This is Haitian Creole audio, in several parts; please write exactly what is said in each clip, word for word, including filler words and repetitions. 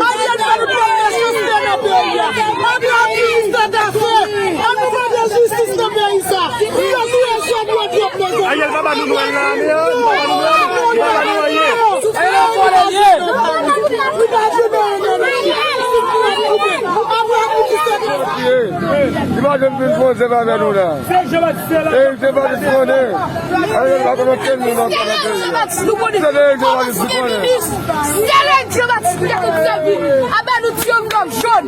Ariel fè nou pran jistis nan peyi a. Ariel fè nou pran jistis nan peyi a. Ann nou mande jistis nan peyi sa. Yo touye jèn yo twòp nan zòn. Ariel pa ba nou nwèl la, men, pa ba nou nwèl, pa ba nou anyen. Ariel vòlè l ye. Li pa vin nan yon nan nou. Apre nou di se Li pa janm vin poze pa avè nou la. Se Jean Baptiste la. E se pa konnen. Ariel pa konnen ankenn moun ankò nan peyi a. Se Leyel Jean Baptiste nou konnen. Se Leyel Jean Baptiste ki te sèvi. Anben nou tiye yon nòm jòn.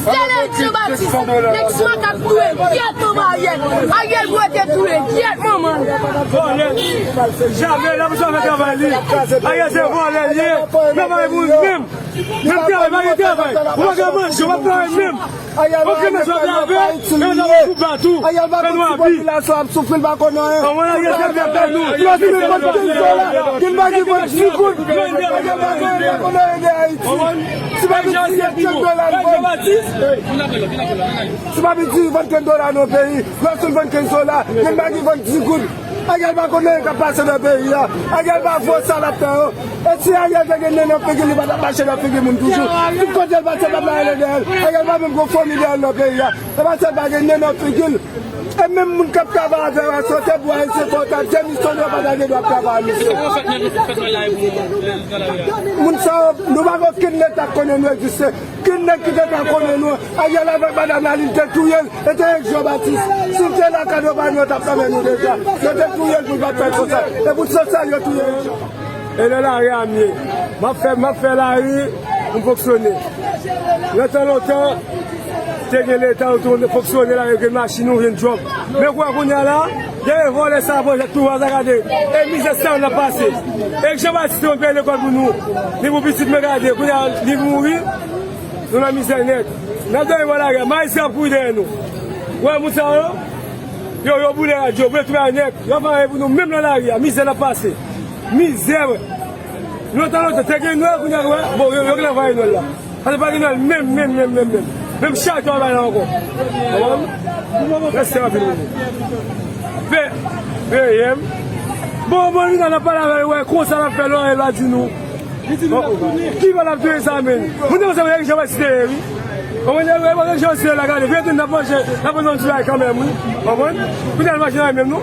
Se Leyel Jean Baptiste. Nèg ti makak nou ye. Yè tonbe Ariel. Ariel pou te touye. Yè manman l. Vòlè. Jamè la pou sa fè travay li. Ariel se vòlè li ye. Travay pou li menm. Menm travay, pa gen travay. Ou pa gen manje, ou pa travay menm. Oke, men sa w lave, e w lave sou pla tou. Fè nou abi. Anmwey, Ariel se vòlè nou. Yo di nou vòt kenz dola. Gen pa ki vòt digoud. Ariel pa konnen ede Ayiti. Si pa piti, kenz dola l vann. Si pa piti, vann kenz dola nan peyi. Lòske l vann kenz dola, gen pa ki vann digoud. Ariel pa konn anyen k ap pase nan peyi a. Ariel pa fè sa l ap fè yo. E si Ariel te gen nen nan figi l, li pa t ap mache nan figi moun toujou. Tout kote l pase, pèp la rele dèyè l. Ariel pa menm gon fanmi dèyè l nan peyi a. Se paske l pa gen nen nan figi l. E menm moun k ap travay avè w a, se te bwa e se fòt a, demisyone, yo pa ta gen dwa ap travay ak misye. Moun sa yo, nou pa gen okenn leta k konnen nou egziste. Ki nèg ki te ka konnen nou? Ariel avèk madanm li, li te touye l. E te Jean Baptiste. Si l te lakay yo, pa nou, yo t ap kanpe nou deja. Yo te touye l pou l pa t fè konsa. E pou sòsyèl yo touye l. E nan lari a m ye. M ap fè, m ap fè lari pou m fonksyone. Nan tan lontan, te gen leta, yo te fonksyone la, yo gen machin, yo jwenn djòb. Men kwè kounye a la, gen vòlè sa, pwojè tou, sa gade. E mizè sa n ap pase. E Jean Baptiste te peye lekòl pou nou. Li pou pitit mwen gade. Kounye a, li mouri. Nou nan mizè nèt. N ap dòmi bò lari a. Mayi sa ap kouri dèyè nou. Wè moun sa yo? Yo, yo boule radyo, boule tout bagay nèt. Yo ap fè anyen pou nou menm nan lari a. Mizè n ap pase. Mizè, wè. Lontan, lontan, te gen nwèl, kounye a, wè. Bon, yo, yo genlè voye nwèl la. Sa te pa gen nwèl menm, menm, menm, menm, menm. Menm chay yo pa bay la ankò. Konprann? Rèste anpil, moun. Pe, peye m. Bon, bon, li nan pale avè l, wè, konsa l ap fè lò, e l pa di nou. Ki bò l ap touye sa menm? Moun te panse Eric Jean Baptiste te ye, wi. Konprann, Eric Jean Baptiste te ye la, gade, veye tou n ap manje, n ap manje yon ti bagay kanmenm, wi. Konprann? Kounye a l mache nan menm, non?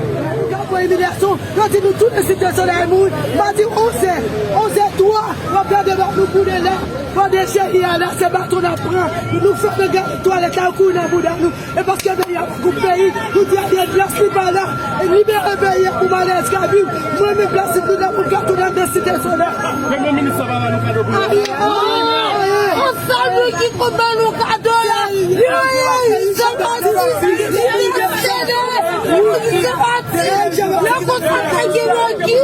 Gade imilyasyon, yo di nou tout Site Solèy mouri. M a di onzè, onzè twa, w ap gade bò nou koule la. Pandan cheri a la, se baton n ap pran. Nou fè de gade twalèt la, yo kouri nan bouda nou. E paske peyi a pa kou peyi, nou di Ariel plas li pa la, e libere peyi a pou malè esklav viv. Mwen menm plas li la pou l ka tounen nan Site Solèy. Premye minis la pa ba nou kado pou yo. Ariel! Ariel! Yon sèl moun ki konn ban nou kado la, li Ariel Jean Baptiste, li Ariel Jean Baptiste, lè konsa sa gen lòt ki.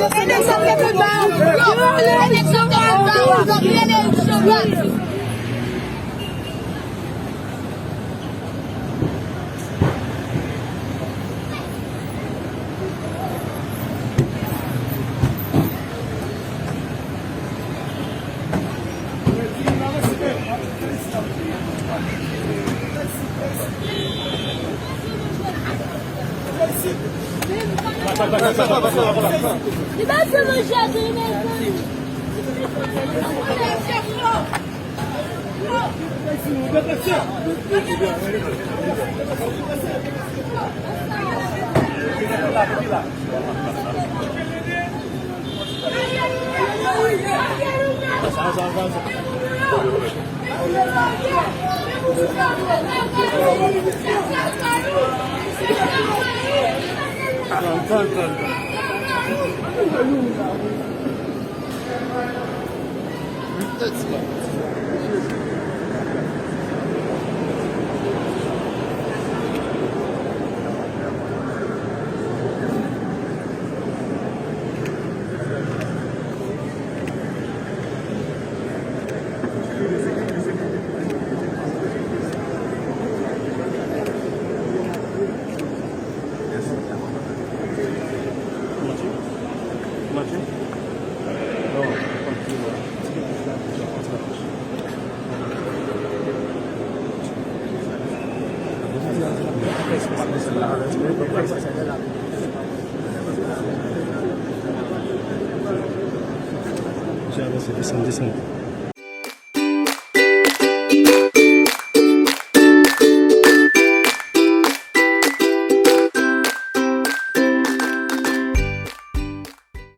E nèg sa fè pè ba, li Ariel Jean Baptiste. Li pa fè manje a tou, li pa fè. Desann, desann.